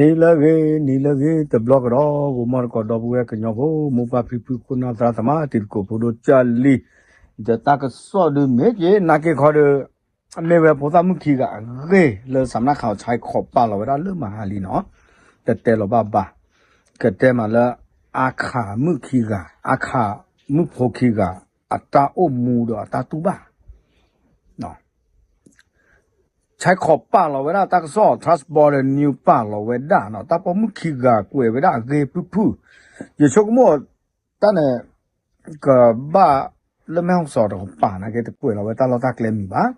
နံၤလၢအဂ့ၤ နံၤလၢအဂ့ၤ တဘျီကဒီး ဂီၤမီၢ်တကိး ဒီပုၢ်ဝဲၢ်ကညီဖိ မိၢ်ပၢ်ဖံဖု ခိၣ်နၢ်သရၣ်သမါ တံၤသကိးဖိဒိၣ်ကၢ်လံ, ဒီးတၢ်ကစီၣ်ဒုးမ့ၢ်က့ၤ နာ်က့ခီဒီး မ့ၢ်ဝဲဖိသၣ်မုၣ်ခံဂၤအဂ့ၢ် လၢစးနါခးအီၤ ဆဲးခိးပာ်လီၤဝဲဒၣ်လၢမဟါလံနီၤ, တတဲလီၤဘၣ်ဘၣ်, ကတဲမးလၢ အါခးမုၣ်ခံဂၤ အါခးမုၣ်ဖိခံဂၤ အတၢ်အိၣ်မူဒီးအတၢ်တူၢ်ဘၣ် ဆဲးခိးပာ်လီၤဝဲဒၣ်တၢ်ကစီၣ် Trust Border News ပာ်လီၤဝဲဒၣ်နီၤ, တၢ်ပိာ်မုၣ်ခံဂၤကွဲးဝဲဒၣ်အဂ့ၢ်ဖုၣ်ဖုၣ်, ယဆိကမိၣ်တၢ်န့ၣ် ကဘၣ်လၢမဲၣ်ဟီၣ်စီၤတကပၤနာ်က့ တကွဲးလီၤဝဲတၢ်လီၢ်တၢ်ကျဲမံၤဘၣ်,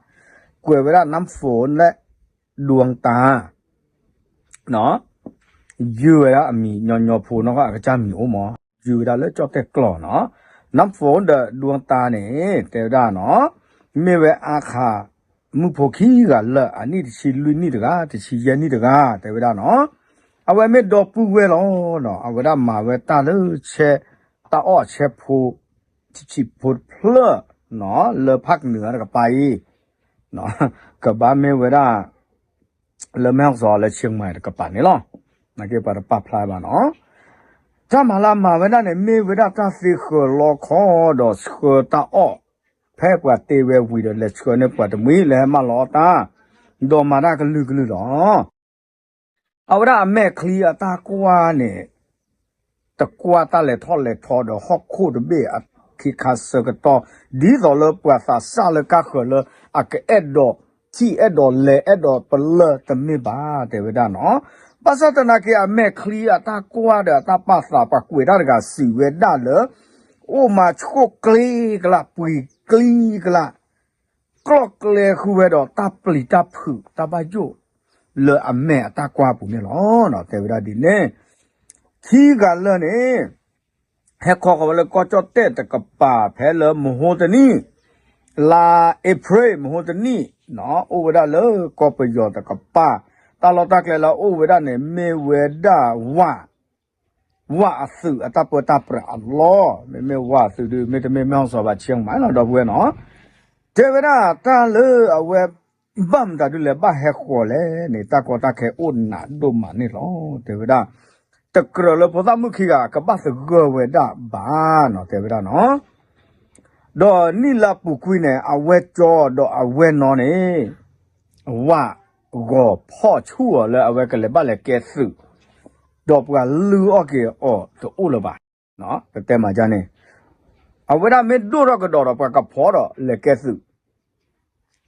ကွဲးဝဲဒၣ် နၢဖၣ် လၢ ဒူတၢ ယုၢ်ဝဲဒၣ်အမံၤညီညီဖိနီၢ်ကီၢ် အကစၢ်မံၤအိၣ်မး, ယုၢ်ဝဲဒၣ်လၢကၠီၣ်တဲၣ်ကျီၢ်နီၤ, နၢဖၣ် ဒီး ဒူတၢန့ၣ် တဲဝဲဒၣ်နီၤ, မ့ၢ်ဝဲအါခး မုၣ်ဖိခံဂၤလၢာ် အနံၣ်တဆံလွံၢ်နံၣ်တဂၤ တဆံယဲၢ်နံၣ်တဂၤ တဲဝဲဒၣ်နီၤ, အဝဲမ့ၢ်ဒီပုၢ်ဝဲၢ်လီၤ, အဝဲဒၣ်မၤဝဲတၢ်လၢဆဲး တၢ်အီၣ်ဆဲးဖိ ဆံးဆံးဖိတဖျၢၣ်နီၤ လၢဖးကနုာ်တကပၤအံၤ ကဘၣ်မ့ၢ်ဝဲဒၣ် လၢမဲၣ်ဟီၣ်စီၤလၢဆ့မၤတကပၤန့ၣ်လီၤ. နာ်က့ပှၤတပာ်ဖျါဘၣ်နီၤ, တၢ်မၤလၢအမၤဝဲဒၣ်န့ၣ် မ့ၢ်ဝဲဒၣ်တၢ်သ့ဃၢၤလီခီဒီးဆှၢတၢ်အီၣ် ဖဲပှၤတ့ဝဲဝံၤဒီးလဲၤဆှၢန့ၢ်ပှၤတမှံၤလၢဟဲမၤလီၤအီၣ်တၢ်, ဒီးမၤတၢ်ကလုာ်ကလုာ်လီၤ. အဝဲဒၣ်အမဲာ်ချံအတၢ်ကွၢ်န့ၣ် တကွၢ်တၢ်လဲၤထီၣ်လဲၤထီဒီးဟီၣ်ခိၣ်တဘ့ၣ်အခ့ခါဆၢကတီၢ် ဒ်သိးလၢပှၤသးစၢ်လၢကါဃၢၤလၢအကအဲၣ်ဒိးထံၣ်အဲၣ်ဒိးလဲၤအဲၣ်ဒိးပလၢၢ်တမ့ၢ်ဘၣ် တဲဝဲဒၣ်နီၤ. ဘၣ်ဆၣ်သနာ်က့အမဲာ်ချံအတၢ်ကွၢ်ဒီးအတၢ်ပာ်သးပှၤကွဲးတၢ်တဂၤစံးဝဲဒၣ်လၢ အိၣ်မးဆိၣ်ကျ့ကလၢ် ပှံၤကျံကလၢ် ကျီၣ်ကျဲဃုာ်ဝဲဒီးတၢ်ပျံၤတၢ်ဖုးတၢ်ဘၣ်ယိၣ် လၢအမဲာ်အတၢ်ကွၢ်အပူၤန့ၣ်လီၤ. တဲဝဲဒၣ်ဒ်န့ၣ် ခံဂၤလၢာ်န့ၣ် ဟဲခီဃီၤဝဲလၢကီၢ်ကၠီၣ်တဲၣ်တကပၤ ဖဲလၢမဟိတနံၣ် လါအ့ဖြ့ၣ် မဟိတနံၣ် အိၣ်ဝဲဒၣ်လၢကီၢ်ပယီၤတကပၤ တၢ်လီၢ်တၢ်ကျဲလၢအအိၣ်ဝဲဒၣ်န့ၣ် မ့ၢ်ဝဲဒၣ်ဝ ဝၣ်အသုးအတၢ်ပၢတၢ်ပြးအလီၢ် မ့မ့ၢ်ဝၣ်အသုးဒုး မ့တမ့ၢ်မဲၣ်ဟီၣ်စီၤဘၣ်ဆ့မၤလီၤ ဒီပုၢ်ဝဲၢ်နီၤ. တဲဝဲဒၣ်တၢ်လၢအဝဲ ဘၣ်မတၤဒုးလဲၣ် ဘၣ်ဟဲဃီၤလဲၣ်န့ၣ် တၢ်ကီတၢ်ခဲအိၣ်နးဒိၣ်မးန့ၣ်လီၤ. တဲဝဲဒၣ် တကြၢးလၢဖိသၣ်မုၣ်ခံဂၤ ကဘၣ်သဂၢၢ်ဝဲဒၣ်ဘၣ်နီၤ တဲဝဲဒၣ်နီၤ. ဒီးနံၣ်လၢအပူၤကွံာ်န့ၣ် အဝဲကၠီဒီးအဝဲနီၤန့ၣ် ဝၣ်ဂီၤဖီၣ်ဆူၣ်အီၤလၢအဝဲကလဲၤဘၣ်လဲၤကဲသုး, ဒီးပှၤလုၢ်အီၣ်က့ၤအီၤတအိၣ်လၢၤဘၣ်. ပတဲမၤဒ်န့ၣ် အဝဲဒၣ်မ့ၢ်ဒိၣ်ထီၣ်ကဒီးဒီးပှၤကဖီၣ်ဒီးလဲၤကဲသုး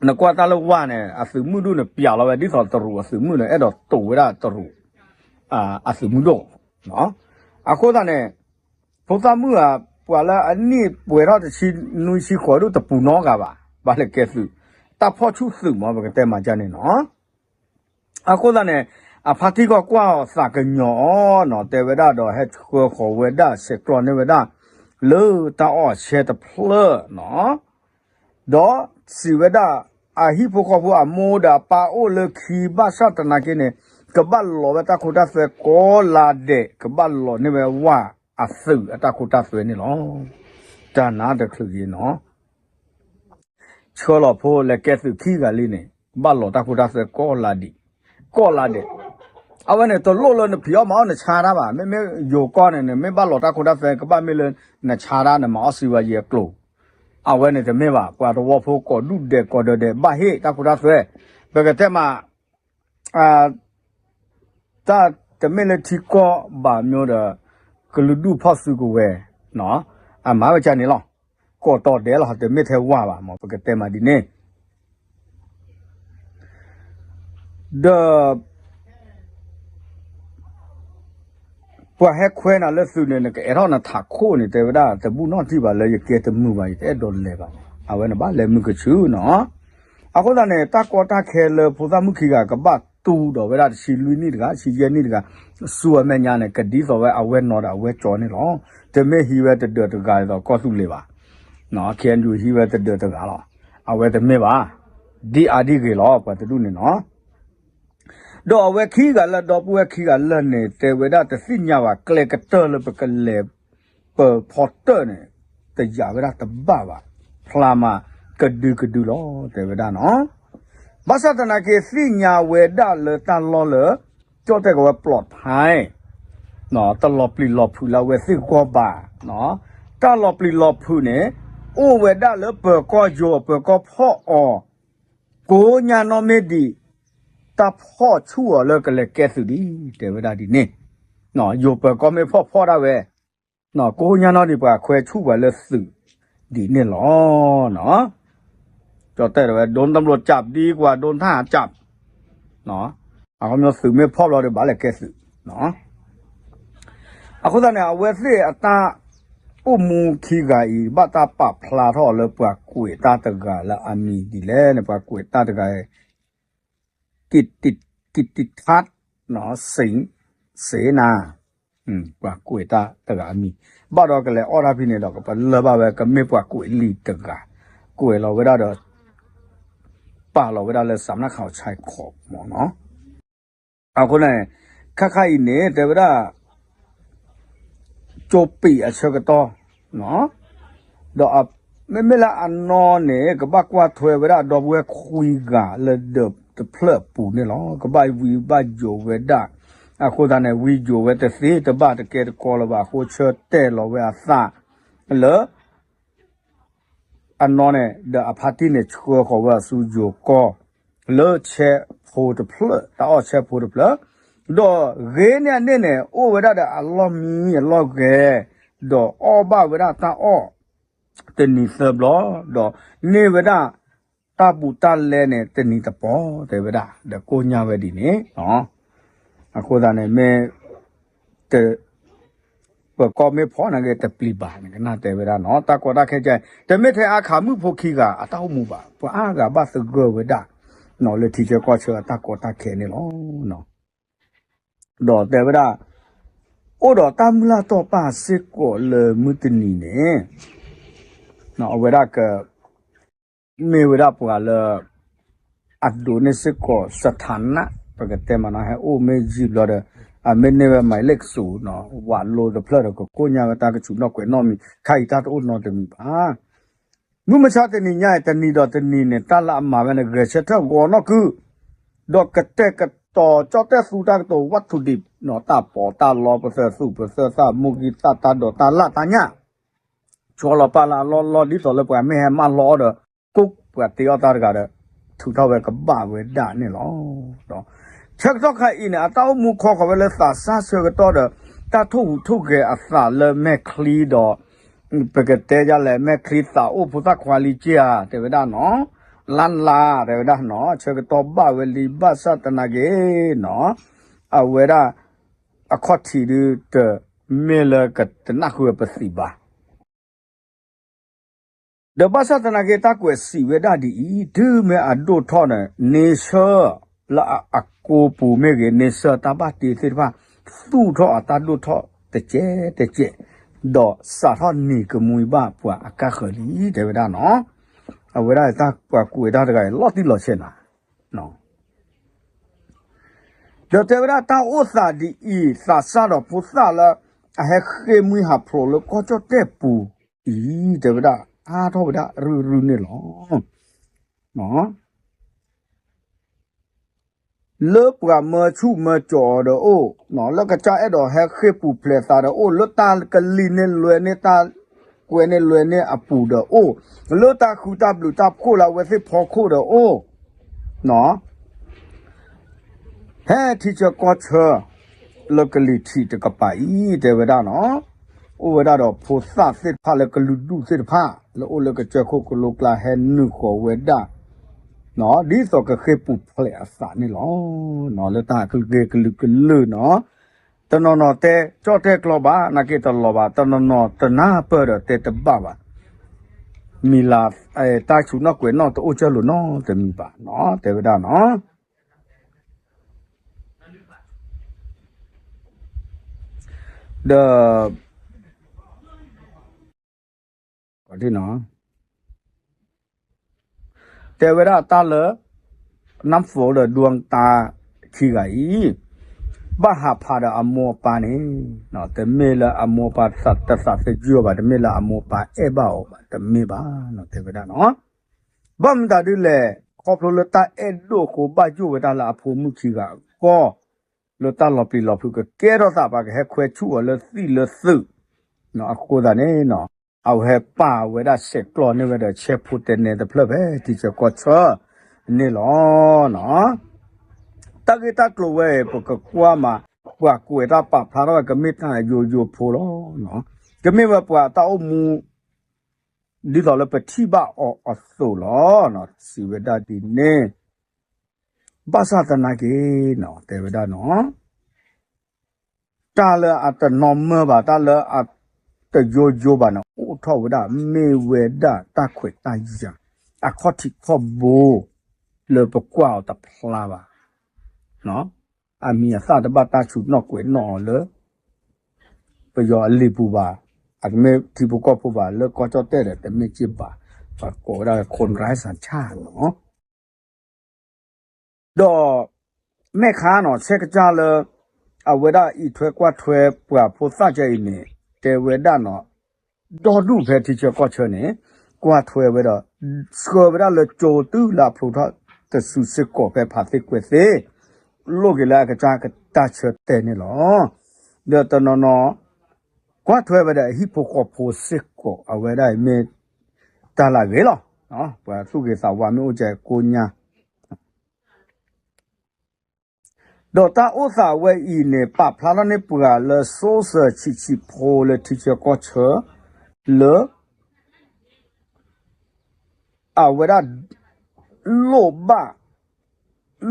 နကွၢ်တၢ်လၢဝၣ်န့ၣ် အသုးမုၢ်ဒိၣ်န့ၣ် ပျးလီၤဝဲဒ်သိးတရူးအသုးမုၢ်န့ၣ် အဲၣ်ဒိးတိာ်ဝဲဒၣ်တရူး အသုးမုၢ်ဒိၣ်. အဃိသတးန့ၣ် ဖိသၣ်မုၣ်ဧါ ပှၤလၢအနံၣ်ပှဲၤထီၣ်တဆံနွံဆံဃိးဒုးတပူၤနီတဂၤဘၣ် ဘၣ်လဲၤကဲသုး တၢ်ဖီၣ်ဆူၣ်သုးမး ပကတဲမၤဒ်န့ၣ်နီၤ. အဃိသတးန့ၣ် အဖါတံၢ်ကီၢ်ကွၢ်အီၤသးကညီၤအီၤနီၤ တဲဝဲဒၣ်ဒီးဟဲဆှၢဃီၤဝဲဒၣ်ဆဲးကျိးန့ၢ်ဝဲဒၣ် လၢတၢ်အီၣ်ဆဲးတဖျၢၣ်နီၤ ဒီးစံးဝဲဒၣ် အဟံၣ်ဖိဃီဖိအမိၢ်ဒီးအပၢ်အိၣ်လၢခံဘၣ်ဆၣ်သနာ်က့န့ၣ် ကဘၣ်လီၤဝဲတၢ်ခိတၢ်သွဲကိးလါဒဲး ကဘၣ်လီၤန့ၢ်ဝဲဝၣ်အသုးအတၢ်ခိတၢ်သွဲန့ၣ်လီၤ. တၢ်နါတချုးအံၤနီၤ ဆှၢလီၤဖိလဲၤကဲသုးခံဂၤလံန့ၣ် ဘၣ်လီၤတၢ်ခိတၢ်သွဲကိးလါဒံး ကိးလါဒဲး. အဝဲန့ၣ် တလိၣ်လၢနဖံးအီၣ်မၤအီၣ်နဆါတၢ်ဘၣ်. မ့မ့ၢ်ယိၤကီၢ်န့ၣ်န့ၣ် မ့ၢ်ဘၣ်လီၤတၢ်ခိတၢ်သွဲ ကဘၣ်မ့ၢ်လၢနဆါတၢ် နမၤအီၣ်စံဝဲယဲအကျိၤ. အဝဲန့ၣ်တမ့ၢ်ဘၣ်. ပှၤသဝီဖိကိးဒူၣ်ဒဲးကိးဒၢးဒဲး ဘၣ်ဟ့ၣ်တၢ်ခိတၢ်သွဲ. ပကတဲမး တၢ်တမ့ၢ်လၢထံကီၢ်ဘၣ်မ့ၢ်ဒီး ကလုာ်ဒူၣ်ဖီၣ်စုကဝဲၤ အမၤဝဲဒ်န့ၣ်လီၤ. ကိးတီၤဒဲးလီၤ တမ့ၢ်ထဲဝၣ်ဘၣ် မ်ပကတဲမးဒ်န့ၣ်. ဒီး ပှၤဟဲခွဲးနၤလၢသုးန့ၣ် နကအဲၣ်ထီၣ်နထးခိၣ်န့ၣ် တဲဝဲဒၣ် တဘူၣ်နီၣ်ထံၣ်ဘၣ်လၢယကဲတမုာ်ဘၣ် ယတအဲၣ်ဒိးလဲၤဘၣ်န့ၣ် အဝဲန့ၣ်ဘၣ်လဲၤမုာ်ကဆူၣ်နီၤ. အဃိသတးန့ၣ် တၢ်ကီတၢ်ခဲလၢဖိသၣ်မုၣ်ခံဂၤ ကဘၣ်တူၢ်ဒီးဝဲဒၣ်တဆံလွံၢ်နံၣ်တဂၤ တဆံယဲၢ်နံၣ်တဂၤ ဆူအမဲာ်ညါန့ၣ် ကဒ်သိးဝဲအဝဲနီၤဒီးအဝဲကၠီန့ၣ်လီၤ. တမ့ၢ်ဟံးဝဲတဒၢးတဂၤဒ်သိးကီၢ်သူလ့ၤဘၣ်. ခ့ၣ်အဲၣ်ယူၣ် ဟံးဝဲတဒၢးတဂၤလီၤ. အဝဲတမ့ၢ်ဘၣ်. ဒ်အါဒ်ဂ့ၤလီၤ ပှၤတဒူၣ်န့ၣ်နီၤ. ဒီးအဝဲခံဂၤလၢာ် ဒီပုၢ်ဝဲၢ်ခံဂၤလၢာ်န့ၣ် တဲဝဲဒၣ်တသ့ၣ်ညါဘၣ် ကျဲကတၢၢ်လၢပကလဲၤ ပဖီတၢၣ်န့ၣ် တယာ်ဝဲဒၣ်တဘၣ်ဘၣ်. ဖျါမးကဒုကဒုလီၤ တဲဝဲဒၣ်နီၤ. ဘၣ်ဆၣ်သနာ်က့ သ့ၣ်ညါဝဲဒၣ်လၢတၢ်လီၢ်လၢ ကၠီၣ်တဲၣ်ကီးဝဲပျီးဖဲ တလီၤပျံၤလီၤဖုးလၢအဝဲသ့ၣ်ဂီၢ်ဘၣ်. တၢ်လီၤပျံၤလီၤဖုးန့ၣ် အိၣ်ဝဲဒၣ်လၢပၢၤကီၢ်ယိာ် ပၢၤကီၢ်ဖီၣ်အီၤ, ကိးညါနီၣ်မ့ၢ်ဒံး တၢ်ဖီၣ်ဆူၣ်အီၤလၢကလဲၤကဲသုးဒံး တဲဝဲဒၣ်ဒ်န့ၣ်. ယိာ်ပၢၤကီၢ်မ့ၢ်ဖီၣ်ဖီၣ်ဒၣ်ဝဲ ကိးညါနီၣ်ဒံးပှၤခွဲးဆူၣ်ပှၤလၢသုးဒ်န့ၣ်လီၤ. ကၠီၣ်တဲၣ်တဲဝဲ โดนตำรวจจับดีกว่าโดนทหารจับ အဃိသုးမ့ၢ်ဖီၣ်ဘျီဒီးဘၣ်လဲၤကဲသုး. အဃိသတးန့ၣ် အဝဲသ့ၣ်အတၢ်အိၣ်မူခံဂၤအံၤ ဘၣ်တၢ်ပာ်ဖျါထီၣ်အီၤလၢပှၤကွဲးတၢ်တဂၤလၢအမံၤဒ်လဲၣ်န့ၣ် ပှၤကွဲးတၢ်တဂၤ ကံးတံးထး စ့နၤ ပှၤကွဲးတၢ်တဂၤအမံၤ ဘၣ်ဒီးကလဲၤအီၣ်တၢ်ဖဲန့ၣ်ဒီး ကပလၢၢ်ဘၣ်ဝဲ ကမ့ၢ်ပှၤကွဲးလံာ်တဂၤ ကွဲးလီၤဝဲဒၣ်ဒီး ပာ်လီၤဝဲဒၣ်လၢ စးနၣ်ခးအီၤဆဲးခီးမ့ၢ်နီၤ. အဃိန့ၣ် ခါခါအံၤန့ၣ် တဲဝဲဒၣ် ကၠိပံးအဆၢကတီၢ် ဒီးမ့မ့ၢ်လၢအနီၢ်န့ၣ် ကဘၣ်ကွၢ်ထွဲဝဲဒၣ်ဒီပုၢ်ဝဲၢ်ခွံဂၤလၢဒၢးတဖျၢၣ်အပူၤန့ၣ်လီၤ. ကဘၣ်ဝံဘၣ်ယိာ်ဝဲဒၣ်. အဃိသတးန့ၣ် ဝံယိာ်ဝဲတသ့ တဘၣ်တကဲတကီလၢၤဘၣ်အဃိ ဆၢတဲာ်လီၤဝဲအသးလၢ အနီၢ်န့ၣ် ဒီးအဖါတံၢ်န့ၣ် ဆှၢဃီၤဝဲအဆူယိၤကီၢ် လၢဆဲဖိတဖျၢၣ် တၢ်အီၣ်ဆဲဖိတဖျၢၣ်, ဒီးဂ့ၤန့ၢ်အန့ၣ်န့ၣ် အိၣ်ဝဲဒၣ်ဒီးအလီၢ်မံအလီၢ်ဂဲၤ, ဒီးအီၣ်ဘၣ်ဝဲဒၣ်တၢ်အီၣ်တနံၤသၢဘျီ, ဒီးန့ၢ်ဝဲဒၣ် တၢ်ဘူးတၢ်လဲန့ၣ် တနံၤတပီၤ တဲဝဲဒၣ် ဒီးကိးညါဝဲဒ်န့ၣ်. အဃိသတးန့ၣ် မ့ၢ် ပၢၤကီၢ်မ့ၢ်ဖီၣ်န့ၣ်ဂ့ၤ တပျံၤဘၣ်န့ၣ် ကနၣ်တဲဝဲဒၣ်နီၤ. တၢ်ကီတၢ်ခဲကဲ တမ့ၢ်ထဲအါခးမုၣ်ဖိခံဂၤအတၢ်အိၣ်မူဘၣ်. ပှၤအါဂၤဘၣ်သဂၢၢ်ဝဲဒၣ် လၢထံဆၢကီၢ်ဆၢအတၢ်ကီတၢ်ခဲန့ၣ်လီၤ. ဒီးတဲဝဲဒၣ် အိၣ်ဒီးတၢ်မုၢ်လၢ်တီၢ်ပာ်စ့ၢ်ကီးလၢမုၢ်တနံၤန့ၣ် အဝဲဒၣ်က မ့ၢ်ဝဲဒၣ်ပှၤလၢ အဒိးန့ၢ်စ့ၢ်ကီး စထးနၢ် ပကတဲမးနီၤ ဟဲအိၣ်မ့ၢ်ယံာ်ဘျီဒီး အမ့ၢ်န့ၢ်ဝဲ မၤလ့ၣ်ကစူၤနီၤ ဝးလိတဖျၢၣ်ဒီး ကကိးညါဝဲတၢ်ကဆူးနီၣ်ကွဲးနီၣ်မံၤ ခါအံၤတၢ်တအိၣ်နီတမံၤဘၣ်. မုၢ်မဆါတနံၤညါအံၤ တနံၤဒီးတနံၤန့ၣ် တၢ်လၢအမၤဝဲန့ၣ် ဂဲၤဆၢထၢၣ်ဂီၤနီၢ်ကု ဒီးကတဲာ်ကတီၤကၠီၣ်တဲၣ်သူတၢ်ကတိၤ ဝးထူဒံး တၢ်ပီးတၢ်လီ ပသၢသူၣ်ပသၢသၣ် မိၢ်ဂံၢ်သၣ် တၢ်ဒိးတၢ်လၣ်တၢ်ညၣ် ဆီလီၤပာ်လၢအလီၢ်လီၢ် ဒ်သိးလၢပှၤမ့ၢ်ဟဲမၢလီၤအီၤဒီး ကိးပှၤတ့အီၣ်တၢ်တဂၤဒီး ထုးထီၣ်ဝဲကဘၣ်ဝဲဒၣ်န့ၣ်လီၤ. ဆၢကတီၢ်ခါအံၤန့ၣ် အတၢ်အိၣ်မူခီဃီၤဝဲလၢသးစၢ်ဆၢကတီၢ်ဒီး တၢ်ထိၣ်ဟူးထိၣ်ဂဲၤအသးလၢမဲာ်ချံဒီး ပကတဲဒ်လဲၣ် မဲာ်ချံသးအိၣ်ဖိသၣ်ခွါလံက့ဧါ တဲဝဲဒၣ်နီၤ လါလါ တဲဝဲဒၣ်နီၤ ဆၢကတီၢ်ဘၣ်ဝဲလံ ဘၣ်ဆၣ်သနာ်က့နီၤ အဝဲဒၣ် အခီၣ်ထံးဒုး တမ့ၢ်လၢကတနၢ်ဟူပသံးဘၣ် ဒီးဘၣ်ဆၣ်သနာ်က့တၢ်ကွဲးစံးဝဲဒၣ်ဒ်အံၤ တုၤမ့ၢ်အဒိၣ်ထီၣ်န့ၣ် န့ဆၢၣ်လၢအကိပူၤမ့ၢ်ဂ့ၤ န့ဆၢၣ်တၢ်ဘၣ်တ့သ့ၣ်တဖၣ် သူၣ်ထီၣ်အတၢ်ဒိၣ်ထီၣ်တကဲးတကဲး ဒီးစးထီၣ်နံၤကမှံဘၣ်ပှၤအကါဃၢၤလံ တဲဝဲဒၣ်နီၤ အဝဲဒၣ်တၢ်ပှၤကွဲးတၢ်တဂၤအံၤ လီၤတံၢ်လီၤဆဲးနၤ ဒီးတဲဝဲဒၣ်တၢ်အိၣ်သးဒ်အံၤ သးစၢ်ဒီးဖိသၣ်လၢ အဟဲဃ့ၢ်မှံဟးဖျိးလၢကီၢ်ကၠီၣ်တဲၣ်ပူၤအံၤ တဲဝဲဒၣ် အါထီၣ်ဝဲဒၣ်ရုၢ်ရုၢ်န့ၣ်လီၤ. လၢပှၤမၢဆူၣ်မၢကၠီၤအီၤဒီးအိၣ်, လၢကစၢ်အဲၣ်ဒိးဟဲဃ့ၢ်ပူၤဖျဲးသးဒီးအိၣ်, လၢတၢ်ကလံၤန့ၢ်လွဲန့ၢ်တၢ်ကွဲန့ၢ်လွဲန့ၢ်အပူၤဒီးအိၣ်, လၢတၢ်ဃုတၢ်ဘျုးတၢ်ဖှိၣ်လၢအဝဲသ့ၣ်ဖီခိၣ်ဒီးအိၣ် ဟဲထံဆၢကီၢ်ဆၢ လၢကလံၤထံးတကပၤအံၤ တဲဝဲဒၣ်နီၤ, အိၣ်ဝဲဒၣ်ဒီးဖိသၣ်သ့ၣ်တဖၣ်လၢကလုာ်ဒူၣ်သ့ၣ်တဖၣ် လၢအိၣ်လၢကစၢၢ်ခိၣ်ကလိကျါဟဲနုာ်ဃီၤဝဲဒၣ် ဒ်သိးကဃ့ၢ်ပူၤဖျဲးအသးန့ၣ်လီၤ. လၢတၢ်ကလုာ်ကလုာ်ကလုာ်နီၤ, တနီၤနီၤတဲကၠီၣ်တဲၣ်ကျီဘၣ် နာ်က့တလီၤဘၣ်, တနီၤနီၤတနၢ်ပၢၢ်ဒီးတဲတဘၣ်ဘၣ်, မံၤလၤ တၢ်ဆူးနီၣ်ကွဲးနီၣ်တအိၣ်ကၢၢ်လိာ်နီတမံၤဘၣ်နီၤ တဲဝဲဒၣ်နီၤ. ဒီး တဲဝဲဒၣ်တၢ်လၢ နၢ်ဖိဒီးဒွဲၣ်တၢ်ခံဂၤအံၤ ဘၣ်ဟးဖးဒီးအမိၢ်အပၢ်န့ၣ်, တမ့ၢ်လၢအမိၢ်အပၢ်သးတသးသယုၢ်အီၤဘၣ်, တမ့ၢ်လၢအမိၢ်အပၢ်အဲၣ်ဘၣ်အီၤဘၣ်, တမ့ၢ်ဘၣ်နီၤ တဲဝဲဒၣ်နီၤ. ဘၣ်မတၤဒ်လဲၣ်, ခီဖျိလၢတၢ်အဲၣ်ဒိၣ်အဃိ ဘၣ်ယိၣ်ဝဲဒၣ်လၢအဖိမုၣ်ခံဂၤအဂီၢ် လၢတၢ်လီၤပျံၤလီၤဖုးကကဲထီၣ်သး ပှၤကဟဲခွဲဆူၣ်အီၤလၢသံၣ်လၢသုး, အဃိသတးန့ၣ် အဝဲဟဲပာ်ဝဲဒၣ်ဆဲးကျိးန့ၢ်ဝဲဒီး ဆဲးဖိတဲာ်နဲာ်တဖျၢၣ်ဖဲထံဆၢကီၢ်ဆၢန့ၣ်လီၤ. တၢ်ဂ့ၢ်တၢ်ကျိၤဝဲအံၤ ပကကွၢ်မး ပှၤကွဲးတၢ်ပာ်ဖျါထီၣ်ဝဲ ကမ့ၢ်တၢ်ယိယိဖိလီၤ. ကမ့ၢ်ဝဲပှၤတၢ်အိၣ်မူ ဒ်သိးလၢပထံၣ်ဘၣ်အီၤအသိးလီၤ. စံးဝဲဒၣ်ဒ်န့ၣ်, ဘၣ်ဆၣ်သနာ်က့ တဲဝဲဒၣ်နီၤ တၢ်လၢအတနီၢ်မၢဘၣ် တၢ်လၢအတယိယိဘၣ်န့ၣ် အိၣ်ထီၣ်ဝဲဒၣ် မ့ၢ်ဝဲဒၣ်တၢ်ခွဲးတၢ်ယာ် အခီၣ်ထံးခီၣ်ဘိ လၢပကွၢ်အီၤတဖျါဘၣ်. အမံၤအသၣ်တဘၣ်တၢ်ဆူးနီၣ်ကွဲးနီၣ်အီၤလၢ ပယီၤအလံာ်ပူၤဘၣ်, အကမ့ၢ်ထံဖိကီၢ်ဖိဘၣ် လၢကီၢ်ကၠီၣ်တဲၣ်ဒီး တမ့ၢ်က့ဘၣ်, ပှၤကိးဝဲဒၣ် คนไร้สัญชาติ နီၤ. ဒီး မဲာ်ခါနီၤ ဆဲးကစၢ်လၢ အဝဲဒၣ်အံးထွဲကွၢ်ထွဲပှၤဖိသၣ်ကၢအံၤန့ၣ် တဲဝဲဒၣ်နီၤ ဒီဒူၣ်ဖဲထံဆၢကီၢ်ဆၢန့ၣ် ကွၢ်ထွဲဝဲဒီး ဆှၢဝဲဒၣ်လၢကၠိတုၤလၢအဖျိထီၣ်တစုစ့ၢ်ကီး ဖဲဖးသ့ၣ်ကွဲၤသ့ၣ် လိၣ်က့ၤလၢအကစၢ်တၢ်ဆၢတဲာ်န့ၣ်လီၤ. ဒီးတနီၤနီၤ ကွၢ်ထွဲဝဲဒီးအဟံၣ်ဖိဃီဖိစ့ၢ်ကီး အဝဲဒၣ်အံၤမ့ၢ်တၢ်လၢအဂ့ၤလီၤ. ပှၤသူၣ်ဂ့ၤသးဝါမ့ၢ်အိၣ်ကဲကိညါ ဒီးတၢ်အိၣ်သးဝဲအံၤန့ၣ် ပာ်ဖျါထီၣ်န့ၢ်ပှၤလၢ social ဆံးဆံးဖိလၢထံဆၢကီၢ်ဆၢ လၢ အဝဲဒၣ် လိၣ်ဘၣ်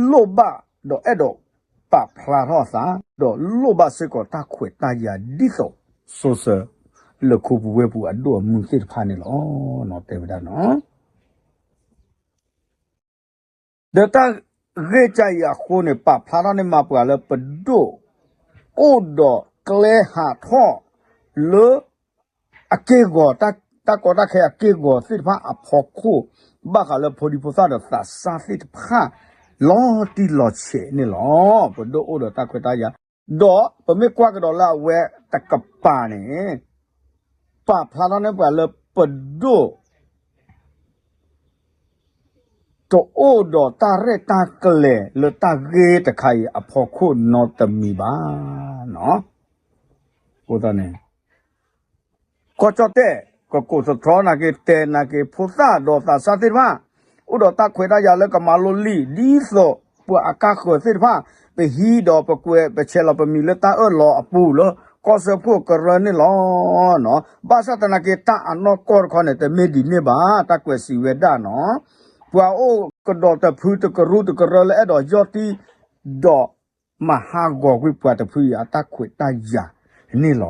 လိၣ်ဘၣ် ဒီးအဲၣ်ဒိးပာ်ဖျါထီၣ်အသး ဒီးလိၣ်ဘၣ်စ့ၢ်ကီးတၢ်ခွဲးတၢ်ယာ်ဒ်သိး social လၢခိပူၤဝ့ၢ်ပူၤအဒိၣ်အမုၢ်သ့ၣ်တဖၣ်န့ၣ်လီၤ. တဲဝဲဒၣ်နီၤ ဒီးတၢ်ဂ့ၢ်ကၢအံၤအဃိန့ၣ် ပာ်ဖျါထီၣ်န့ၢ်မးပှၤလၢပဒိၣ် အိၣ်ဒီးကျဲဟးထီၣ်လၢ အက့ၢ်ဂီၤ တၢ်ကီတၢ်ခဲအက့ၢ်ဂီၤသ့ၣ်တဖၣ်အဖီခိၣ် ဘၣ်ဃးလၢဖိဒံဖိသၣ်ဒီးသးစၢ်သ့ၣ်တဖၣ် လီၤတံၢ်လီၤဆဲးန့ၣ်လီၤ. ပဒိၣ်အိၣ်ဒီးတၢ်ခွဲးတၢ်ယာ် ဒီးပမ့ၢ်ကွၢ်ကဒီးလၢအဝဲတကပၤန့ၣ် ပာ်ဖျါထီၣ်န့ၢ်ပှၤလၢပဒိၣ် တအိၣ်ဒီးတၢ်ရဲၣ်တၢ်ကျဲၤလၢတၢ်ဂ့ၢ်တခါအံၤအဖီခိၣ်နီတမံၤဘၣ်. အဃိသတးန့ၣ် ကီၢ်ကၠီၣ်တဲၣ် ကကိးသတြီနာ်က့ တဲနာ်က့ ဖိသၣ်ဒီးသးစၢ်သ့ၣ်တဖၣ် အိၣ်ဒီးတၢ်ခွဲးတၢ်ယာ်လၢကမၤလိလံာ် ဒ်သိးပှၤအကါဃၢၤသ့ၣ်တဖၣ် ပဟံးဒီးပကွဲးပဆဲးလီၤပမံၤလၢတၢ်အၢၣ်လီၤအပူၤလၢ ကီၢ်စၢဖှိၣ်ကရၢန့ၣ်လီၤ. ဘၣ်ဆၣ်သနာ်က့ တၢ်အနီၢ်ကီၢ်တခီန့ၣ် တမ့ၢ်ဒ်န့ၣ်ဘၣ် တၢ်ကွဲးစံးဝဲဒၣ်နီၤ ပှၤအိၣ်ကဒီးတဖုတကရူၢ်တကရၢလၢအဲၣ်ဒိးယီၢ်တံၢ် ဒီးမၤဟးဂီၤကွံာ်ပှၤတဖုအံၤအတၢ်ခွဲးတၢ်ယာ်န့ၣ်လီၤ.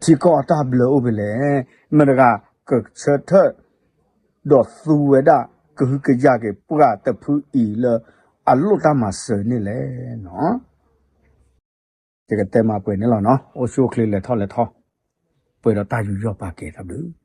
ထံကီၢ်အတၢ်ဘျၢအိၣ်ဖဲလဲၣ်, မတၤတဂၤကဆၢထၢၣ် ဒီးသူဝဲဒၣ် ကဟုကယာ်က့ၤပှၤတဖုအံၤလၢအလိၣ်တၢ်မၤစၢၤန့ၣ်လဲၣ်နီၤ. ယကတဲမၤပှဲၤန့ၣ်လီၤနီၤ, အိၣ်ဆူၣ်အိၣ်ချ့လဲၤထီၣ်လဲၤထီ, ပှဲၤဒီးတၢ်ယူးယီၣ်ပာ်ကဲၤတၢ်ဘျုး